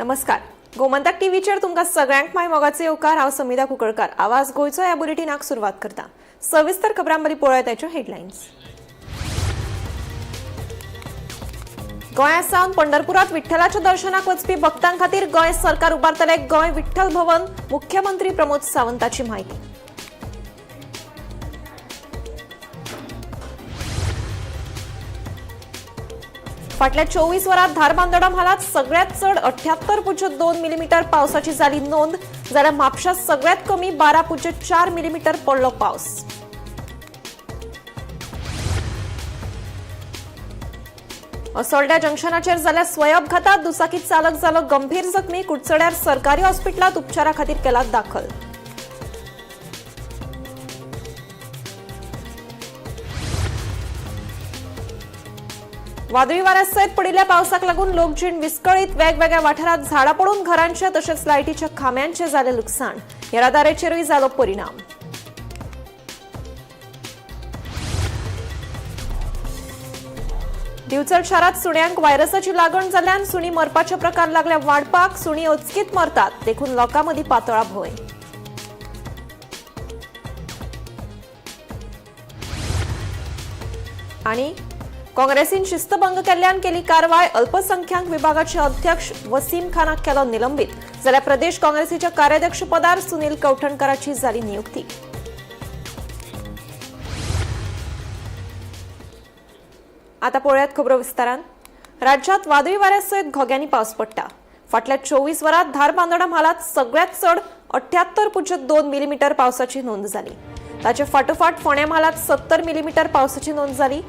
नमस्कार, गोमंतक टीव्हीचेर तुमकां सगळ्यांक माय मोगाचे येवकार. हांव समिधा कुंकळकार. आवाज गोंयचो ह्या बुलेटिनाक सुरवात करता. सविस्तर खबरां पळोवया ताच्यो हेडलायन्स. गोंया सावन पंढरपुरात विठ्ठलाच्या दर्शनाक वचपी भक्तां खातीर गोंय सरकार उबारतले गोंय विठ्ठल भवन, मुख्यमंत्री प्रमोद सावंताची म्हायती. फाटल्या 24 वरांत धारबांदोडा म्हालांत सगळ्यात चड 78.2 मिलीमीटर पावसाची जाली नोंद, जाल्यार म्हापशां सगळ्यात कमी 12.4 मिलीमीटर पडलो पावस. असोल्ड्या जंक्शनाचेर जाल्ल्या स्वयंअपघातात दुचाकी चालक जालो गंभीर जखमी, कुडचड्यार सरकारी हॉस्पिटलांत उपचारा खातीर केला दाखल. वादळी वाऱ्यासयत पडिल्ल्या पावसाक लागून लोकजीण विस्कळीत. वेगवेगळ्या वाठारांत झाडां पडून घरांचे तशेंच लायटीच्या खांब्यांचे जालें लुकसाण. येरादारीचेरूय जालो परिणाम. दिवचल शारात सुण्यांक व्हायरसाची लागण जाल्ल्यान सुणी मरपाचे प्रकार लागल्या वाडपाक. सुणी अचकीत मरतात देखून लोकां मदीं पातळा भंय. आनी काँग्रेसीन शिस्तभंग केल्ल्यान केली कारवाय. अल्पसंख्याक विभागाचे अध्यक्ष वसीम खानाक केलो निलंबीत, जाल्यार प्रदेश काँग्रेसीच्या कार्याध्यक्ष पदार सुनील कवठणकराची जाली नियुक्ती. आता पळोवयात खबरो विस्तारान. राज्यात वादळी वाऱ्यासयत घोग्यांनी पावस पडटा. फाटल्या 24 वरांत धारबांदोडा म्हालांत सगळ्यात चड 78.2 मिलीमीटर पावसाची नोंद जाली. ताचे फाटोफाट फोंड्या म्हालांत 70 मिलीमीटर पावसाची नोंद जाली.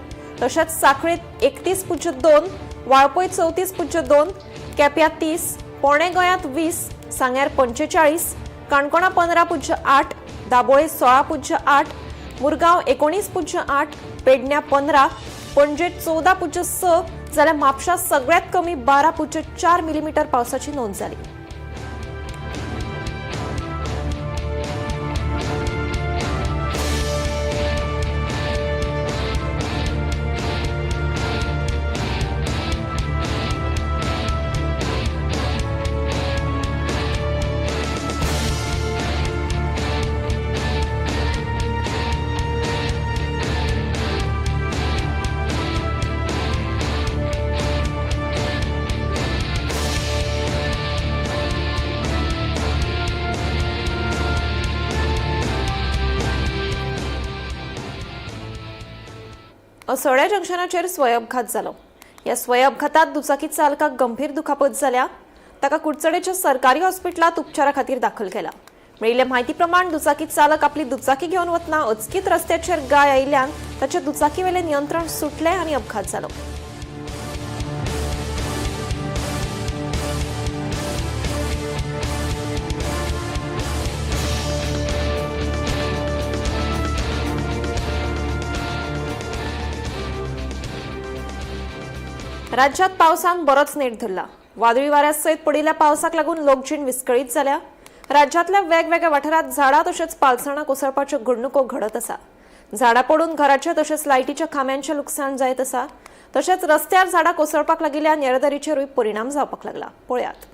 तशेंच साखळीत 31.2, वाळपय 34.2, केप्यां 30, पोणे गोंयांत 20, सांग्यार 45, काणकोणा 15.8, दाबोळे 16.8, मुरगांव 19.8, पेडण्या 15, पणजे 14.6, जाल्यार म्हापशा सगळ्यात कमी 12.4 मिलीमीटर पावसाची नोंद जाली. असोळ्या जंक्शनाचेर स्वयंअपघात जालो. ह्या स्वयंअपघातात दुचाकी चालकाक गंभीर दुखापत जाल्या. ताका कुडचडेच्या सरकारी हॉस्पिटलांत उपचारा खातीर दाखल केला. मेळिल्ले म्हायती प्रमाण दुचाकी चालक आपली दुचाकी घेवन वतना अचकीत रस्त्याचेर गाय आयिल्ल्यान ताच्या दुचाकीवेलें नियंत्रण सुटलें आनी अपघात जालो. राज्यात पावसान बरोच नेट धरला. वादळी वाऱ्यासयत पडिल्ल्या पावसाक लागून लोकजीण विस्कळीत जाल्या. राज्यातल्या वेगवेगळ्या वाठारांत झाडां तशेंच पालसणां कोसळपाच्यो घडणुको घडत आसा. झाडां पडून घराचे तशेंच लायटीच्या खांब्यांचें लुकसाण जायत आसा. तशेंच रस्त्यार झाडां कोसळपाक लागिल्ल्यान येरादारीचेरूय परिणाम जावपाक लागला. पळयात.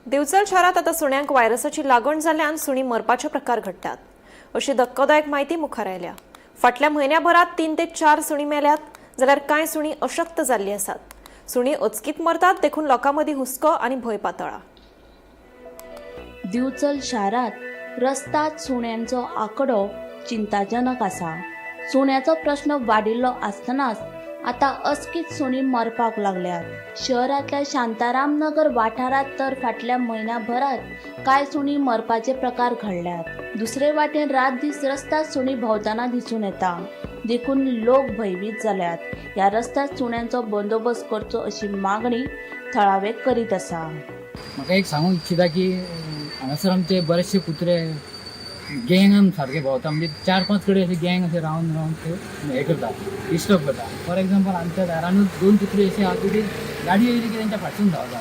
दिवचल शहरात आता सुण्यांक व्हायरसाची लागण जाल्ल्यान सुणी मरपाचे प्रकार घडटात अशी धक्कोदायक म्हायती मुखार आयल्या. फाटल्या म्हयन्याभरात 3 ते 4 सुणी मेल्यात जाल्यार कांय सुणी अशक्त जाल्ली आसात. सुणी अचकीत मरतात देखून लोकां मदीं हुस्को आनी भंय पातळा. दिवचल शारांत रस्ताद सुण्यांचो आंकडो चिंताजनक आसा. सुण्याचो प्रश्न वाडिल्लो आसतनाच आतां अचकीत सुणीं मरपाक लागल्यात. शहरांतल्या शांताराम नगर वाठारांत तर फाटल्या म्हयन्याभरांत कांय सुणीं मरपाचे प्रकार घडल्यात. दुसरे वाटेन रात दीस रस्ताद सुणीं भोंवतना दिसून येता, देखून लोक भयभीत जाल्यात. ह्या रस्ताद सुण्यांचो बंदोबस्त करचो अशी मागणी थळावे करीत आसा. म्हाका एक सांगूंक इच्छिता की हांगासर आमचे बरेचशे कुत्रे गँगान सारके भोंवता, म्हणजे 4-5 कडेन अशे गँग अशे रावन रावन ते हे करता, डिस्टर्ब करता. फॉर एक्झाम्पल, आमच्या दारानूच 2 कुत्रे अशे आहा की ती गाडी येयली की तेंच्या फाटसून धांवता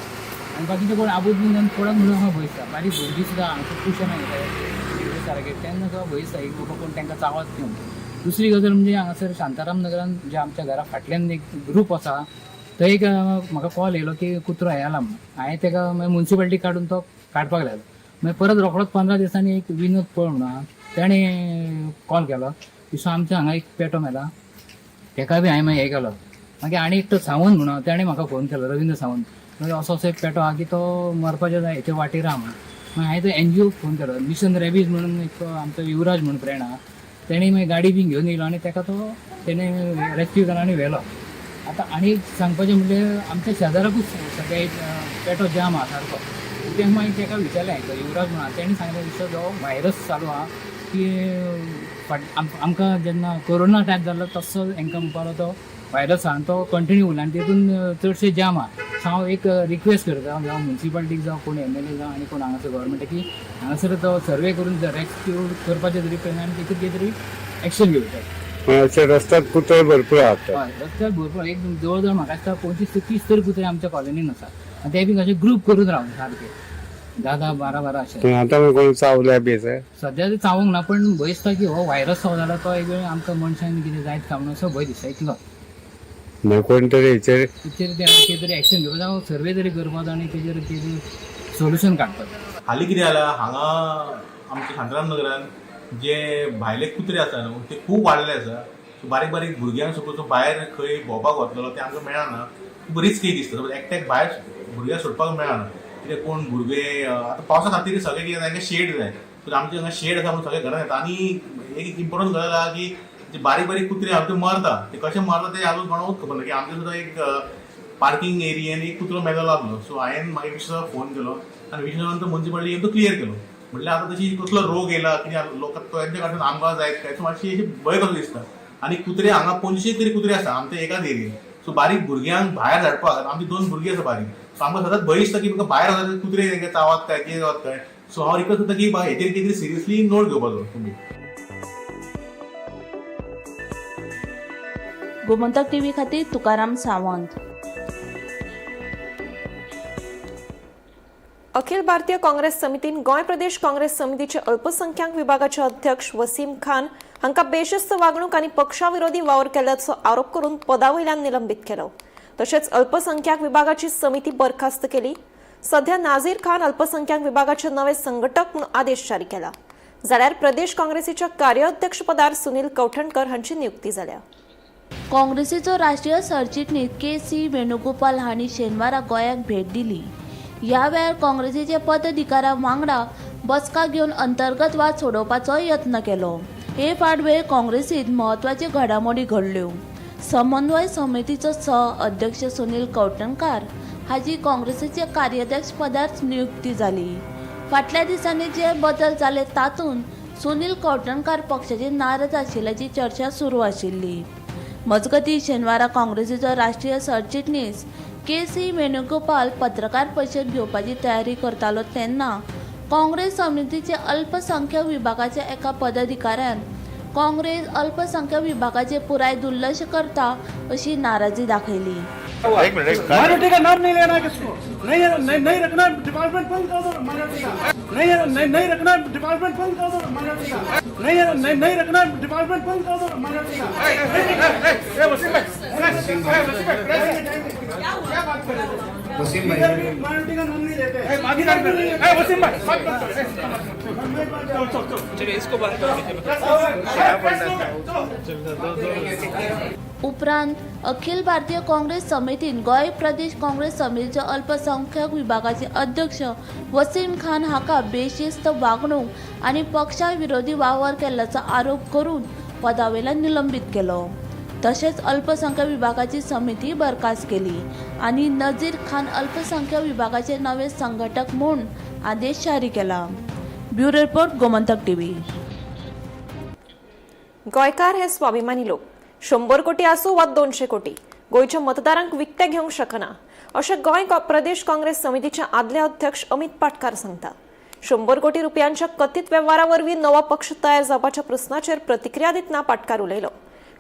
आनी बाकीचे कोण आबूज बीन जावन पडत म्हणून म्हाका भंय दिसता. बारीक भुरगीं सुद्दां हांगासर ट्युशनाक येता सारके, तेन्ना सुद्दां भंय दिसता एक बाबा कोण तांकां चावत ती म्हणून. दुसरी गजाल म्हणजे हांगासर शांताराम नगरान जे आमच्या घरा फाटल्यान एक ग्रूप आसा, थंय एक म्हाका कॉल येयलो की कुत्रो हे आला म्हणून. हांवें ताका मागीर मुन्सिपालिटी काडून तो काडपाक लायलो. मागीर परत रोखडोच 15 दिसांनी एक विनोद पळ म्हणून आहा, ताणें कॉल केलो की सो आमच्या हांगा एक पेटो मेला, ताका बी हांवें मागीर हें केलो. मागीर आनी एकटो सावंत म्हणून ताणें म्हाका फोन केलो, रविंद्र सावंत, मागीर असो असो एक पेटो आहा की तो मरपाच्या हेच्या वाटेर आहा म्हणून. मागीर हांवें तो एनजीओक फोन केलो, मिशन रेबीज म्हणून एक आमचो युवराज म्हणून फ्रेंड आहा, तेणी मागीर गाडी बीन घेवन येयलो आनी ताका तो तेणें रेस्क्यू केलो आनी व्हेलो. आतां आनी एक सांगपाचें म्हणजे आमच्या शेजाराकूच सद्या एक पेटो जाम आहा सारको, तें मागीर ताका विचारलें हांवें, युवराज म्हणून आहा, तेणी सांगलें विश्व जो व्हायरस चालू आहा की आमकां जेन्ना कोरोना टायप जाल्लो तसो हांकां म्हणपाक लागलो तो व्हायरस आहा आनी तो कंटिन्यू उरला आनी तितून चडशे जाम आहा. सो हांव एक रिक्वेस्ट करता, जावं मुन्सिपालिटीक जावं कोण एमएलए जावं आनी कोण हांगासर गव्हर्मेंट की हांगासर तो सर्वे करून रेस्क्यू करपाचें तरी प्लॅन आनी तितून कितें तरी एक्शन घेवचें. अशे रस्त्यात कुत्रे भरपूर आहात. हय, रस्त्यार भरपूर, एक जवळ जवळ म्हाका दिसता 25 ते 30 तरी कुत्रे आमच्या कॉलनीन आसा आनी ते बी कशे ग्रूप करून रावन सारके 10 10 12 12 अशे. पूण आतां मागीर कोण चावल्या बी आसा? सद्या ते चावूंक ना, पण भंय दिसता की हो व्हायरस हो जाल्यार तो एक वेळ आमकां मनशान कितें जायत काय म्हणून असो भंय दिसता इतलो. मागीर कोण तरी हेचेर तेचेर ते कितें तरी एक्शन घेवपाक जावं सर्वे तरी करपाक जाय आनी तेजेर कितें सोल्युशन काडपाक जाय. हालीं कितें जालां, हांगा आमच्या शांताराम नगरान जे भायले कुत्रे आसा न्हू ते खूब वाडले आसा. सो बारीक बारीक भुरग्यांक सपोज भायर खंय भोंवपाक वतलो ते आमकां मेळना, खूब रिस्की दिसता. सपोज एकट्याक भायर भुरग्यांक सोडपाक मेळना, कित्याक कोण भुरगे आतां पावसा खातीर सगळें कितें तांकां शेड जाय. सो आमच्या हांगा शेड आसा म्हणून सगळे घरान येता. आनी एक इम्पोर्टंट गजाल आहा की जे बारीक बारीक कुत्रे आहा ते मरता, ते कशे मरता ते अजून कोणाकूच खबर ना. की आमचे सुद्दां एक पार्किंग एरियेन एक कुत्रो मेलो लागलो. सो हांवें मागीर विश्वासाक फोन केलो आनी विश्वासान तो मुन्सिपालिटी येवन तो क्लियर केलो. म्हटल्यार आतां तशी कसलो रोग येयला कितें लोकांक तेंच्या कडल्यान आमकां जायत काय, सो मातशी अशी भंय कसो दिसता. आनी कुत्रे हांगा 25 तरी कुत्रे आसा आमच्या एकाच एरियेन. सो बारीक भुरग्यांक भायर धाडपाक, आमची 2 भुरगीं आसा बारीक, सो आमकां सदांच भंय दिसता की म्हाका भायर वचत कुत्रे तांकां चावत काय कितें जावत काय. सो हांव रिक्वेस्ट करता की हेचेर कितें तरी सिरियसली नोट घेवपाचो तुमी. गोमंतक टीव्ही खातीर तुकाराम सावंत. अखिल भारतीय काँग्रेस समितीन गोंय प्रदेश काँग्रेस समितीचे अल्पसंख्याक विभागाचे अध्यक्ष वसीम खान हांकां बेशिस्त वागणूक आनी पक्षाविरोधी वावर केल्ल्याचो आरोप करून पदावयल्यान निलंबीत केलो. तशेंच अल्पसंख्याक विभागाची समिती बरखास्त केली. सध्या नाझीर खान अल्पसंख्याक विभागाचे नवे संघटक म्हणून आदेश जारी केला. जाल्यार प्रदेश काँग्रेसीच्या कार्याध्यक्षपदार सुनील कवठणकर हांची नियुक्ती जाल्या. काँग्रेसीचो राष्ट्रीय सरचिटणीस के सी वेणुगोपाल हांणी शेनवारा गोंयाक भेट दिली. ह्या वेळार काँग्रेसीचे पदाधिकाऱ्यां वांगडा बसका घेवन अंतर्गत वाद सोडोवपाचो यत्न केलो. हे फाटभुंयेर काँग्रेसींत म्हत्वाच्यो घडामोडी घडल्यो. समन्वय समितीचो सह अध्यक्ष सुनील कवठणकार हाजी काँग्रेसीच्या कार्याध्यक्ष पदार नियुक्ती जाली. फाटल्या दिसांनी जे बदल जाले तातूंत सुनील कवठणकार पक्षाचेर नाराज आशिल्ल्याची चर्चा सुरू आशिल्ली. मजगतीं, शेनवारा काँग्रेसीचो राष्ट्रीय सरचिटणीस के सी वेणुगोपाल पत्रकार परिशद घेवपाची तयारी करतालो तेन्ना काँग्रेस समितीचे अल्पसंख्याक विभागाच्या एका पदाधिकाऱ्यान काँग्रेस अल्पसंख्याक विभागाचे पुराय दुर्लक्ष करता अशी नाराजी दाखयली. एक मिनट, एक माइनॉरिटी का नाम नहीं लेना है किसको, नहीं है, नहीं नहीं रखना, डिपार्टमेंट बंद कर दो माइनॉरिटी का। नहीं है, नहीं नहीं रखना, डिपार्टमेंट बंद कर दो माइनॉरिटी का। नहीं है, नहीं नहीं रखना, डिपार्टमेंट बंद कर दो माइनॉरिटी का। इधर भी माइनॉरिटी का नाम नहीं लेते हैं। इधर भी नहीं लेते। उपरांत अखिल भारतीय काँग्रेस समितीन गोंय प्रदेश काँग्रेस समितीच्या अल्पसंख्याक विभागाचे अध्यक्ष वसीम खान हाका बेशिस्त वागणूक आनी पक्षा विरोधी वावर केल्ल्याचो आरोप करून पदावेल्यान निलंबीत केलो. तशेंच अल्पसंख्याक विभागाची समिती बरखास्त केली आनी नझीर खान अल्पसंख्याक विभागाचे नवे संघटक म्हूण आदेश जारी केला. Bureau report, Gomantak TV. गोंयकार हे स्वाभिमानी लोक. 100 कोटी आसूं वा 200 कोटी, गोंयच्या मतदारांक विकते घेवंक शकना अशें गोंय प्रदेश काँग्रेस समितीचे आदले अध्यक्ष अमित पाटकार सांगता. 100 कोटी रुपयांच्या कथीत वेव्हारा वरवीं नवो पक्ष तयार जावपाच्या प्रस्नाचेर प्रतिक्रिया दितना पाटकार उलयलो.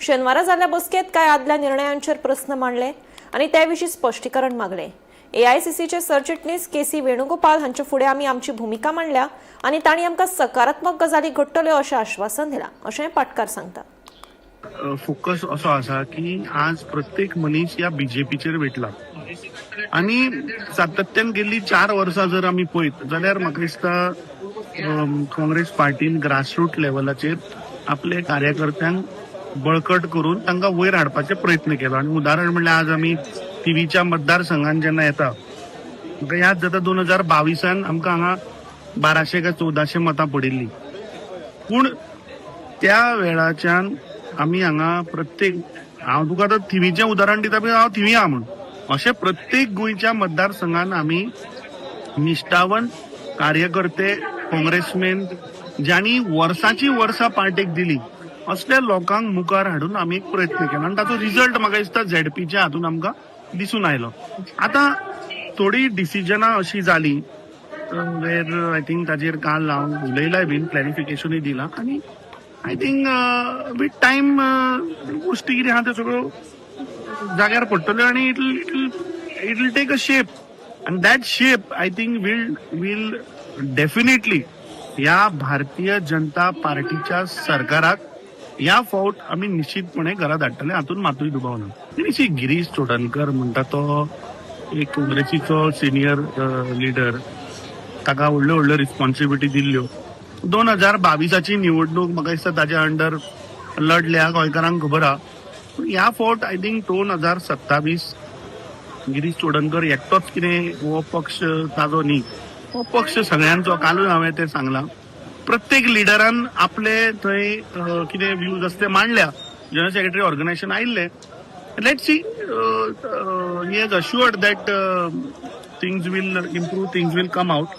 शेनवारा जाल्ल्या बसकेंत कांय आदल्या निर्णयांचेर प्रस्न मांडले आनी ते विशीं स्पश्टीकरण मागलें. एआयसीसीचे सरचिटणीस के सी वेणुगोपाल हांचे फुडें आमी आमची भुमिका मांडल्या आनी तांणी आमकां सकारात्मक गजाली घडटल्यो अशें आश्वासन दिलां अशें पाटकार सांगता. फोकस असो आसा की आज प्रत्येक मनीस ह्या बीजेपीचेर वेटला आनी सातत्यान गेल्ली 4 वर्सां जर आमी पळयत जाल्यार म्हाका दिसता काँग्रेस पार्टीन ग्रासरूट लेवलाचेर आपले कार्यकर्त्यांक बळकट करून तांकां वयर हाडपाचे प्रयत्न केलो. आनी उदाहरण म्हणल्यार आज आमी थिवीच्या मतदारसंघान जेन्ना येता, म्हाका याद जाता, 2022न आमकां हांगा 1200 काय 1400 मतां पडिल्ली. पूण त्या वेळाच्यान आमी हांगा प्रत्येक, हांव तुका आतां थिवीचें उदाहरण दिता, पळय हांव थिवी आहा म्हूण, अशें प्रत्येक गोंयच्या मतदारसंघान आमी निश्ठावंत कार्यकर्ते, काँग्रेसमॅन, ज्यांनी वर्साची वर्सां पार्टेक दिली, असल्या लोकांक मुखार हाडून आमी एक प्रयत्न केलो आनी ताचो रिजल्ट म्हाका दिसता झेडपीच्या हातून आमकां दिसून आयलो. आतां थोडी डिसिजनां अशी जाली वेर I think ताजेर काल हांव उलयलाय बीन, क्लॅरिफिकेशनूय दिलां आनी I think with time गोश्टी कितें आहा त्यो सगळ्यो जाग्यार पडटल्यो आनी it will take a shape and that shape, I think, will definitely ह्या भारतीय जनता पार्टीच्या सरकाराक ह्या फावट आमी निश्चितपणे घरा धाडटले, हातून मातूय दुबाव ना. आनी सी, गिरीश चोडणकर म्हणटा तो एक काँग्रेसीचो सिनियर लिडर. ताका व्हडल्यो व्हडल्यो रिस्पॉन्सिबिलिटी दिल्ल्यो. 2022ची निवडणूक म्हाका दिसता ताच्या अंडर लढल्या, गोंयकारांक खबर आहा. पूण ह्या फावट I think 2027 Girish Chodankar एकटोच कितें हो पक्ष ताजो न्ही, हो पक्ष सगळ्यांचो. कालूय हांवें तें सांगलां, प्रत्येक लिडरान आपले थंय कितें व्यूज आसा ते मांडल्या. जनरल सेक्रेटरी ऑर्गनायझेशन आयिल्ले. Let see, he has assured that things will improve, things will come out.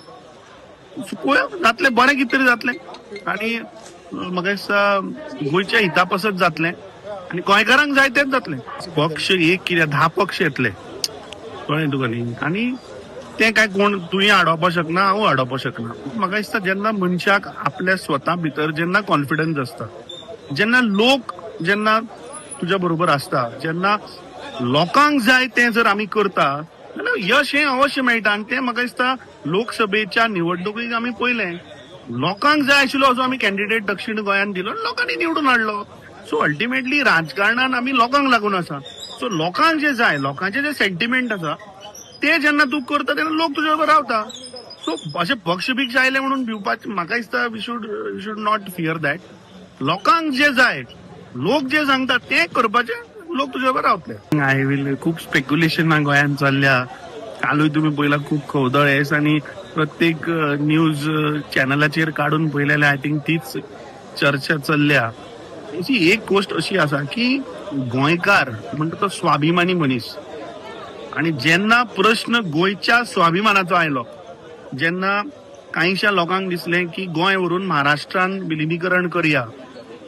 पळोवया, जातलें बरें, कितें तरी जातलें आनी म्हाका दिसता गोंयच्या हिता पासत जातलें आनी गोंयकारांक जाय तेंच जातलें. पक्ष एक कितें, 10 पक्ष येतले, कळ्ळें तुका न्ही? आनी तें काय कोण तुवें आडोवपाक शकना, हांव आडोवपाक शकना. म्हाका दिसता जेन्ना मनशाक आपल्या स्वता भितर जेन्ना कॉन्फिडन्स आसता, जेन्ना लोक जेन्ना तुज्या बरोबर आसता, जेन्ना लोकांक जाय तें जर आमी करता जाल्यार यश हें अवश्य मेळटा. आनी तें म्हाका दिसता लोकसभेच्या निवडणुकीक आमी पळयलें. लोकांक जाय आशिल्लो असो आमी कॅन्डिडेट दक्षिण गोंयांत दिलो आनी लोकांनी निवडून हाडलो. सो अल्टिमेटली राजकारणान आमी लोकांक लागून आसा. सो लोकांक जे जाय, लोकांचे जे सेंटिमेंट आसा ते जेन्ना तूं करता तेन्ना लोक तुज्या बरोबर रावता. सो अशे पक्ष बिक्ष आयले म्हणून भिवपाचें म्हाका दिसता we should not fear that. लोकांक जे जाय, लोक जे सांगता ते करपाचे, लोक तुज्या बरोबर रावतले. I will, खूब स्पेक्युलेशन गोंयांत चल्ल्या. कालूय तुमी पळयला, खूब खवदळ हे दिसांनी प्रत्येक न्यूज चॅनलाचेर काडून पळयलें, I think तीच चर्चा चल्ल्या. अशी एक गोश्ट अशी आसा की गोंयकार म्हणटा तो स्वाभिमानी मनीस आणि जेन्ना प्रश्न गोंयच्या स्वाभिमानाचो आयलो, जेन्ना कांयशा लोकांक दिसलें की गोंय व्हरून महाराष्ट्रान विलिनीकरण करया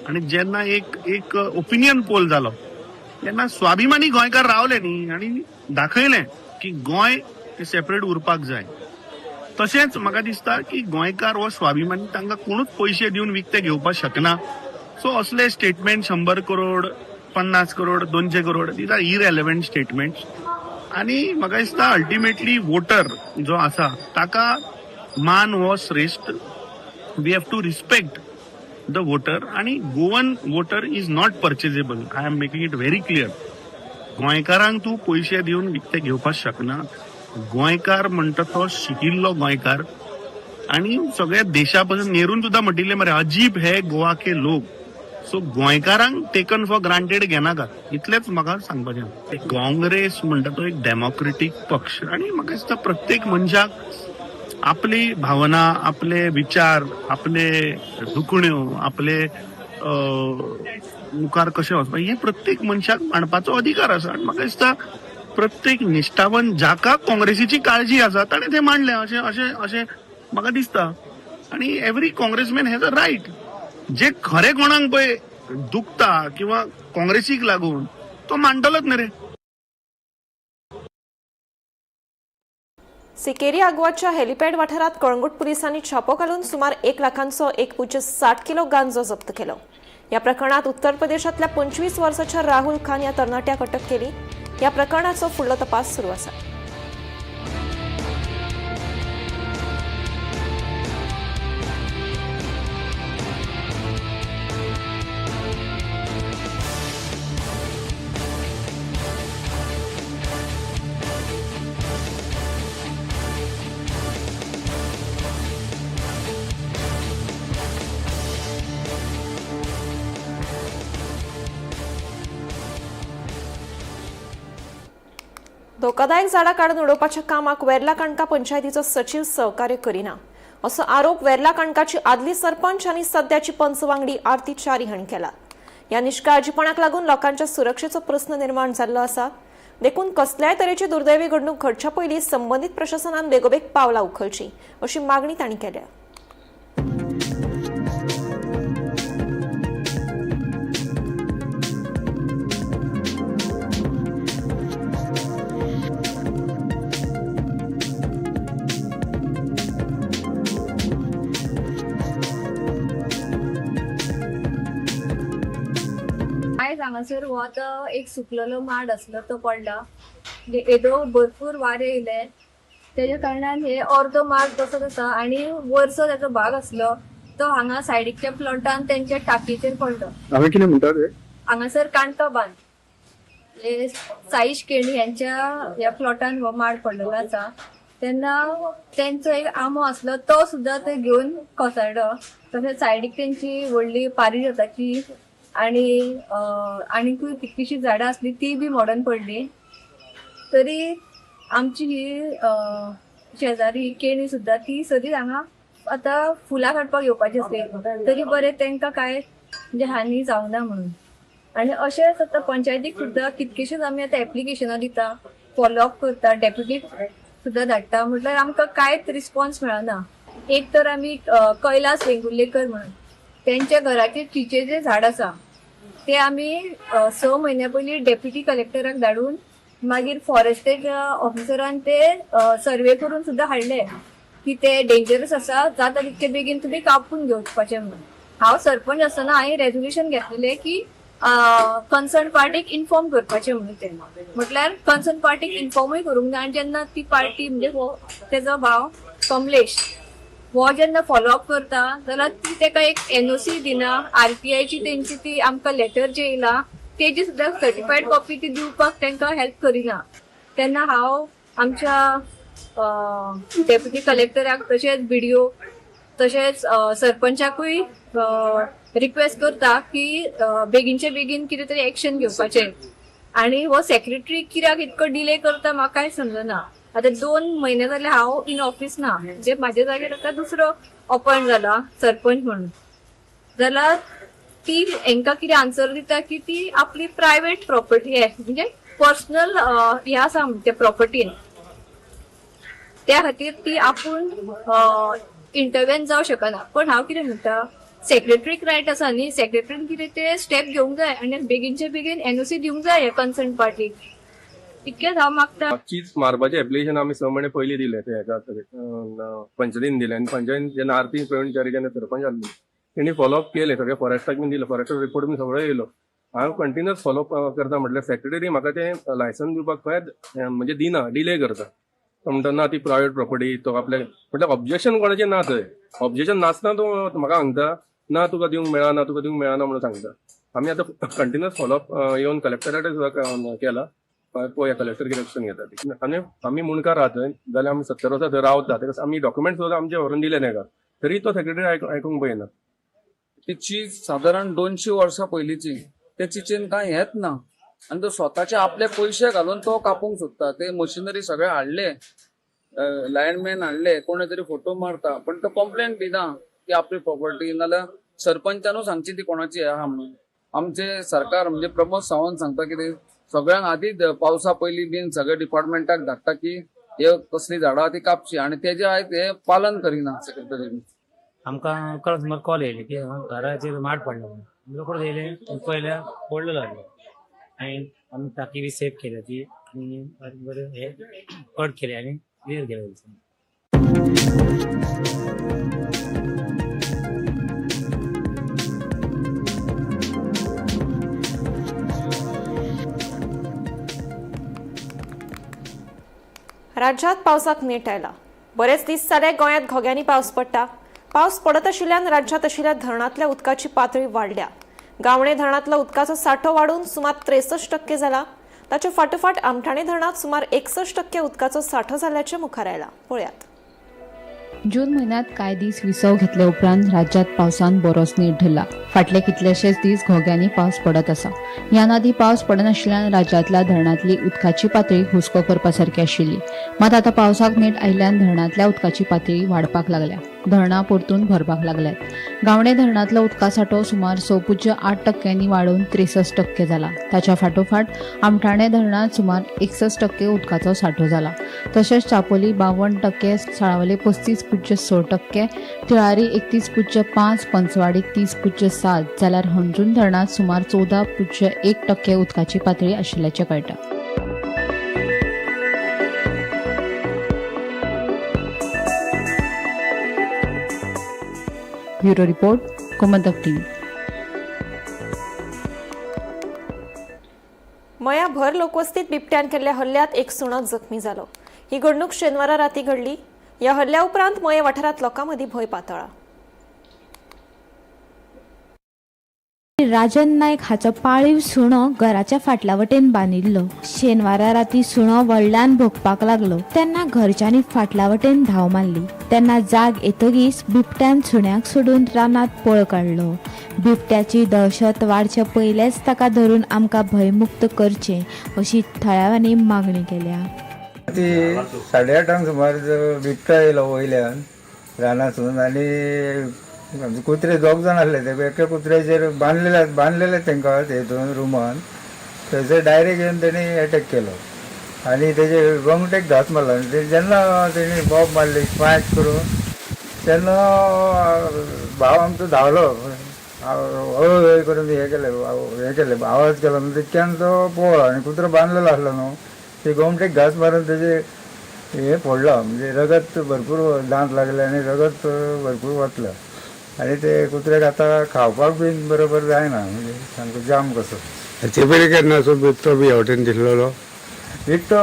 आनी जेन्ना एक एक ओपिनियन पोल जालो तेन्ना स्वाभिमानी गोंयकार रावले न्ही आनी दाखयलें की गोंय सेपरेट उरपाक जाय. तशेंच म्हाका दिसता की गोंयकार हो स्वाभिमानी, तांकां कोणूच पयशे दिवन विकते घेवपाक शकना. सो असले statement 100 crore, 50 crore, 200 crore, these are irrelevant statements. आनी म्हाका दिसता अल्टिमेटली वोटर जो आसा ताका मान हो श्रेश्ठ. We have to respect the voter आनी Goan voter is not purchasable. I am making it very clear. गोंयकारांक तूं पयशे दिवन विकते घेवपाक शकना. गोंयकार म्हणटा तो शिकिल्लो गोंयकार आनी सगळ्या देशा पासून नेरून सुद्दां म्हटिल्लें मरे, अजीब हे गोवा के लोक. सो गोंयकारांक टेकन फॉर ग्रांटेड घेनाका, इतलेंच म्हाका सांगपाचें. काँग्रेस म्हणटा तो एक डेमोक्रेटीक पक्ष आनी म्हाका दिसता प्रत्येक मनशाक आपली भावना, आपले विचार, आपले दुखण्यो, आपले मुखार कशें वचपा हें प्रत्येक मनशाक मांडपाचो अधिकार आसा. आनी म्हाका दिसता प्रत्येक निश्ठावन जाका काँग्रेसीची काळजी आसा ताणें तें मांडलें अशें अशें अशें म्हाका दिसता. आनी every Congressman has a right. जे खरें कोणाक पळय दुखता किंवा काँग्रेसीक लागून तो मांडटलोच न्ही रे. सिकेरी आगवाच्या हेलिपॅड वाठारात कळंगूट पुलिसांनी छापो घालून सुमार 1 लाखांचो 1.60 किलो गांजो जप्त केलो. या प्रकरणात उत्तर प्रदेशातल्या 25 वर्साच्या राहुल खान या तरणाट्याक अटक केली. या प्रकरणाचो फुडलो तपास सुरू आसा. धोकादायक झाडां काडून उडोवपाच्या कामाक वेर्ला काणका पंचायतीचो सचीव सहकार्य करिना असो आरोप वेर्ला काणकाची आदली सरपंच आनी सद्याची पंच वांगडी आरती च्यारी हांणी केला. ह्या निश्काळजीपणाक लागून लोकांच्या सुरक्षेचो प्रस्न निर्माण जाल्लो आसा. देखून कसल्याय तरेची दुर्दैवी घडणूक घडच्या पयलीं संबंदीत प्रशासनान बेगोबेग पावलां उखलची अशी मागणी तांणी केल्या. आयज हांगासर हो आतां एक सुकलेलो माड आसलो तो पडला. येदो भरपूर वारें येयलें तेज्या कारणान हे अर्दो माड तसोच आसा आनी वरसो तेजो भाग आसलो तो हांगा सायडीकच्या प्लॉटान तेंच्या टाकयेचेर पडलो. हांवें कितें म्हणटा रे, हांगासर काणका बांद हे साईश केणी यांच्या ह्या प्लॉटान हो माड पडलेलो आसा. तेन्ना तेंचो एक आंबो आसलो तो सुद्दां ते घेवन कोसळ्ळो. तशेंच सायडीक तेंची व्हडली पारिजाताची आनी आनीकूय कितलीशीं झाडां आसली ती बी मोडन पडली. तरी आमची ही शेजारी ही केणी सुद्दां ती सदींच हांगा आतां फुलां काडपाक येवपाची आसली तरी बरें तांकां कांय म्हणजे हानी जावना म्हणून. आनी अशेंच आतां पंचायतीक सुद्दां कितकेशेच आमी आतां एप्लिकेशनां दिता, फॉलोअप करता, डेप्युटीक सुद्दां धाडटा, म्हटल्यार आमकां कांयच रिस्पॉन्स मेळना. एक तर आमी कैलास वेंगुर्लेकर म्हणून तेंच्या घराचेर चिचेचें झाड आसा ते आमी 6 म्हयन्या पयलीं डेप्युटी कलेक्टराक धाडून मागीर फॉरेस्टेच्या ऑफिसरान ते सर्वे करून सुद्दां हाडले की ते डेंजरस आसा, जाता तितके बेगीन तुमी कापून घेवपाचें म्हणून. हांव सरपंच आसतना हांवें रेजोल्युशन घेतलेलें की कन्सर्न पार्टीक इन्फॉर्म करपाचें म्हणून. तें म्हटल्यार कन्सर्न पार्टीक इन्फॉर्मूय करूंक ना. आनी जेन्ना ती पार्टी म्हणजे हो तेजो भाव कमलेश हो जेन्ना फॉलोअप करता जाल्यार ती तेका एक एनओसी दिना, आरटीआयची तेंची ती आमकां लेटर जे येयला तेजी सुद्दां सर्टिफायड कॉपी ती दिवपाक तांकां हेल्प करिना. तेन्ना हांव आमच्या डेप्युटी कलेक्टराक तशेंच बीडीओ तशेंच सरपंचाकूय रिक्वेस्ट करता की बेगीनचे बेगीन कितें तरी एक्शन घेवपाचें. आनी हो सेक्रेटरी कित्याक इतको डिले करता म्हाका कांय समजना. आतां 2 म्हयने जाले हांव इन ऑफिस ना, म्हणजे म्हाज्या जाग्यार आतां दुसरो अपॉयंट जाला सरपंच म्हणून. जाल्यार ती हेंकां कितें आन्सर दिता की ती आपली प्रायवेट प्रॉपर्टी म्हणजे पर्सनल हें आसा त्या प्रॉपर्टीन, त्या खातीर ती आपूण इंटरवेन जावं शकना. पण हांव कितें म्हणटा, सेक्रेटरीक रायट आसा न्ही, सेक्रेटरीन कितें ते स्टेप घेवंक जाय आनी बेगीनचे बेगीन एनओसी दिवंक जाय कन्सर्न पार्टीक. इतकेंच हांव मागता. चीज मारपाचें एप्लिकेशन आमी 6 म्हयने पयलीं दिलें ते हेका पंचायतीन दिलें आनी पंचायतीन जेन्ना आरती प्रवीण च्यारी जेन्ना सरपंच आसली तेणी फॉलोअप केलें, सगळें फॉरेस्टाक बीन दिलें, फॉरेस्टाचो रिपोर्ट बीन सगळो येयलो. हांव कंटिन्युअस फॉलोअप करता म्हटल्यार सेक्रेटरी म्हाका तें लायसन दिवपाक खंयच म्हणजे दिना, डिले करता. तो म्हणटा ना ती प्रायवेट प्रॉपर्टी, तो आपल्या म्हटल्यार ऑब्जेक्शन कोणाचें ना थंय, ऑब्जेक्शन नासतना तो म्हाका सांगता ना तुका दिवंक मेळना, तुका दिवंक मेळना म्हणून सांगता. आमी आतां कंटिन्युअस फॉलोअप येवन कलेक्टरा कडेन सुद्दां केला, पळोवया कलेक्टर कितें एक्शन घेता ती. आनी आमी मुंडकार आहा थंय जाल्यार आमी 70 वर्सां थंय रावता, ताका आमी डॉक्युमेंट सुद्दां आमचे व्हरून दिले ताका, तरी तो सेक्रेटरी आयकूंक पळयना. ती चीज सादारण 200 वर्सां पयलींची, त्या चिचेन कांय हेच ना आनी तो स्वताचे आपले पयशे घालून तो कापूंक सोदता. ते मशिनरी सगळे हाडले, लायनमॅन हाडले, कोणे तरी फोटो मारता, पण तो कंप्लेन दिना की आपली प्रॉपर्टी, नाल्यार सरपंचानू सांगची ती कोणाची आहा म्हणून. आमचे सरकार म्हणजे प्रमोद सावंत सांगता कितें सगळ्यांक आदी पावसा पयलीं बीन सगळे डिपार्टमेंटाक धाडटा की हे कसली झाडां ती कापची, आनी तेजे आयज हे पालन करिना सेक्रेटरी. आमकां कळत सुमार कॉल येयले की घराचेर माड पडला म्हणून. रोकडो येयले पयल्या पडलेलो आसलो आनी आमी टाकी बी सेफ केल्या ती आनी बरें हे कट केले आनी क्लियर केले. राज्यात पावसाक नेट आयला. बरेच दीस जाले गोंयांत घोग्यांनी पावस पडटा. पावस पडत आशिल्ल्यान राज्यांत आशिल्ल्या धरणांतल्या उदकाची पातळी वाडल्या. गावणे धरणांतलो उदकाचो सांठो वाडून सुमार 63% जाला. ताचे फाटोफाट आमठाणे धरणांत सुमार 61% उदकाचो सांठो जाल्ल्याचें मुखार आयला. पळयात. जून म्हयन्यांत कांय दीस विसव घेतले उपरांत राज्यांत पावसान बरोच नेट धरला. फाटले कितलेशेच दीस घोग्यांनी पावस पडत आसा. ह्यान आदीं पावस पडनाशिल्ल्यान राज्यांतल्या धरणांतली उदकाची पातळी हुस्को करपा सारकी आशिल्ली. मात आतां पावसाक नेट आयिल्ल्यान धरणांतल्या उदकाची पातळी वाडपाक लागल्या. धरणां परतून भरपाक लागल्यात. गावणे धरणांतलो उदका सांठो सुमार 6.8% वाडून 63% जाला. ताच्या फाटोफाट आमठाणे धरणांत सुमार 61% उदकाचो सांठो जाला. तशेंच चापोली 52%, साळावले 35.6%, तिळारी 31.5, पंचवाडी 30.7 जाल्यार हणजूण धरणांत सुमार 14.1% उदकाची पातळी आशिल्ल्याचें कळटा. Bureau report, Gomantak TV. मया भर लोकवस्तीत बिबट्यान केल्ल्या हल्ल्यात एक सुणो जखमी जालो. ही घडणूक शेनवारा राती घडली. ह्या हल्ल्या उपरांत मये वाठारांत लोकां मदीं भंय पातळ्ळा. राजन नायक हाचो पाळीव सुणो घराच्या फाटल्या वटेन बांदिल्लो. शेनवारा राती सुणो व्हडल्यान भोंकपाक लागलो तेन्ना घरच्यांनी फाटल्या वटेन धांव मारली. तेन्ना जाग येतगीच बिबट्यान सुण्याक सोडून रानांत पळ काडलो. बिबट्याची दहशत वाडचे पयलेच ताका धरून आमकां भंयमुक्त करचें अशी थळाव्यांनी मागणी केल्या. ती 8:30 सुमार बिबटो येयलो वयल्यान रानांतसून आनी आमचे कुत्रे दोग जाण आसले, ते एका कुत्र्याचेर बांदलेले तांकां हेतून रुमान, थंयसर डायरेक्ट येवन तेणी एटॅक केलो आनी तेजे गोमटेक घास मारलो. आनी जेन्ना तेणी बॉब मारली पांयक करून तेन्ना भाव आमचो धांवलो, हय हय करून हे केलें आवाज केलो. तितक्यान तो पळ्ळो आनी कुत्रो बांदलेलो आसलो न्हू, ते गोमटेक घास मारून तेजे हे फोडलो, म्हणजे रगत भरपूर दांत लागले आनी रगत भरपूर वतलें आनी ते कुत्र्याक आतां खावपाक बीन बरोबर जायना, म्हणजे सामको जाम कसो. हाचे पयलीं केन्ना असो बिबटो बी ह्या वटेन दिसलेलो? बिबटो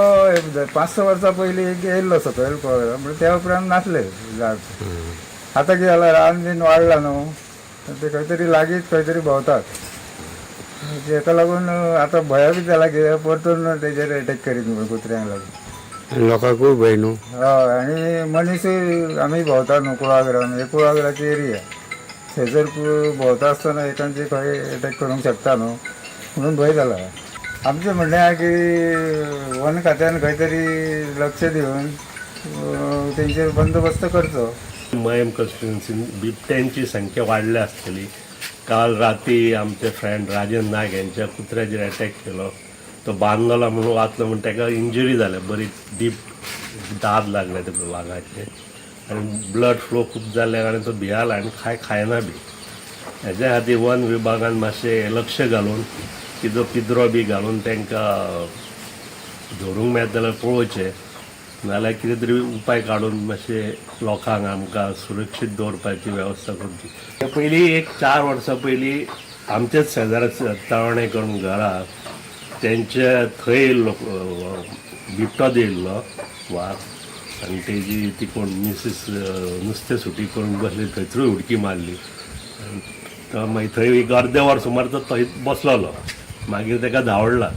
5-6 वर्सां पयलीं येयल्लो सकयल पळयलो, पूण त्या उपरांत नासले झाड. आतां कितें जालां, रान बीन वाडलां न्हू, ते खंय तरी लागींच खंय तरी भोंवतात, तेका लागून आतां भंय बी जाला की परतून तेजेर एटॅक करीत म्हणून कुत्र्यांक लागून. लोकांकूय भंय न्हू? हय, आनी मनीसूय आमी भोंवता न्हू कुळागरान, हे कुळागराची एरिया, थंयसर भोंवता आसतना एकांचे खंय एटॅक करूंक शकता न्हू, म्हणून भंय जाला. आमचें म्हणणें आहा की वन खात्यान खंय तरी लक्ष दिवन तेंचेर बंदोबस्त करचो. मयम कॉन्स्टिट्युन्सीन बिबट्यांची संख्या वाडल्या आसतली. काल राती आमचे फ्रेंड राजन नायक यांच्या कुत्र्याचेर अटॅक केलो, तो बांदलोला म्हणून वाचलो, म्हण ताका इंजुरी जाल्या, बरी डीप दाद लागले त्या वागाचे. आनी ब्लड फ्लो खूब जाल्ल्या कारणान तो भियाला आनी कांय खायना बी. हेज्या खातीर वन विभागान मातशें लक्ष घालून किदो पिंजरो बी घालून तांकां धरूंक मेळत जाल्यार पळोवचें, नाल्यार कितें तरी उपाय काडून मातशें लोकांक आमकां सुरक्षीत दवरपाची वेवस्था करची. पयलीं एक 4 वर्सां पयलीं आमचेच शेजारा तळणे करून घरा तेंच्या थंय येयल्लो बिबटोच येयल्लो वाग आनी तेजी ती कोण मिसीस नुस्तें सुटी करून बसली थंयसरूय उडकी मारली. तो मागीर थंय एक अर्दें वर सुमार तो थंय बसलेलो, मागीर ताका धांवडला.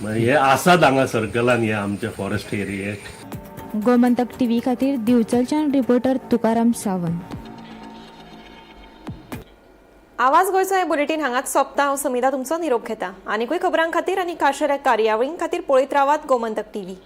मागीर हे आसात हांगा सर्कलान हे आमच्या फॉरेस्ट एरियेक. गोमंतक टीव्ही खातीर दिवचलच्यान रिपोर्टर तुकाराम सावंत. आवाज गोंयचो हें बुलेटीन हांगाच सोंपता. हांव समिता तुमचो निरोप घेता. आनीकूय खबरां खातीर आनी खाशेल्या कार्यावळीं खातीर पळयत रावात गोमंतक टीव्ही.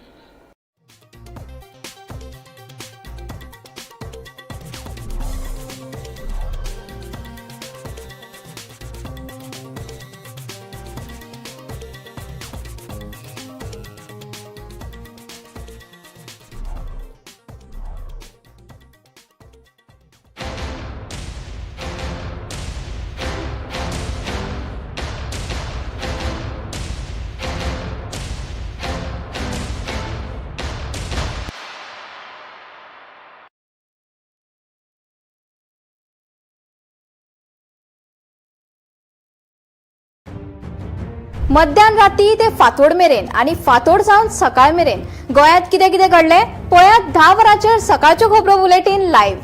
मध्यान राती ते फांतोड मेरेन आनी फांतोड जावन सकाळ मेरेन गोंयांत कितें कितें घडलें पळयात 10 वरांचेर सकाळच्यो खबरो बुलेटीन लायव्ह.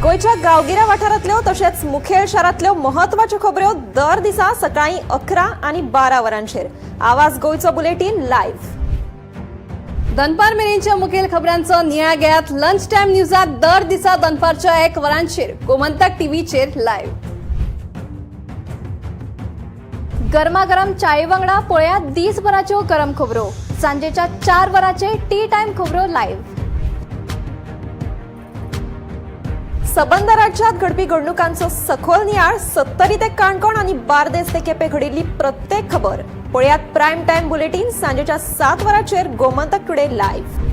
गोंयच्या गांवगिऱ्या वाठारांतल्यो तशेंच मुखेल शारांतल्यो म्हत्वाच्यो खबऱ्यो दर दिसा सकाळीं 11 आनी 12 वरांचेर आवाज गोंयचो बुलेटीन लायव्ह. दनपार मेरेनच्या मुखेल खबरांचो नियाळ घेयात लंच टायम न्यूजात दर दिसा दनपारच्या 1 वरांचेर गोमंतक टीव्हीचेर लायव्ह. गरमागरम चाये वांगडा पळयात दीसभराच्यो गरम खबरो सांजेच्या 4 वरांचेर टी टायम खबरो लायव्ह. सबंद राज्यात घडपी घडणुकांचो सखोल नियाळ 70 ते काणकोण आनी बार्देस ते केपें घडिल्ली प्रत्येक खबर पळयात प्रायम टायम बुलेटीन सांजेच्या 7 वरांचेर गोमंतक टुडे लायव्ह.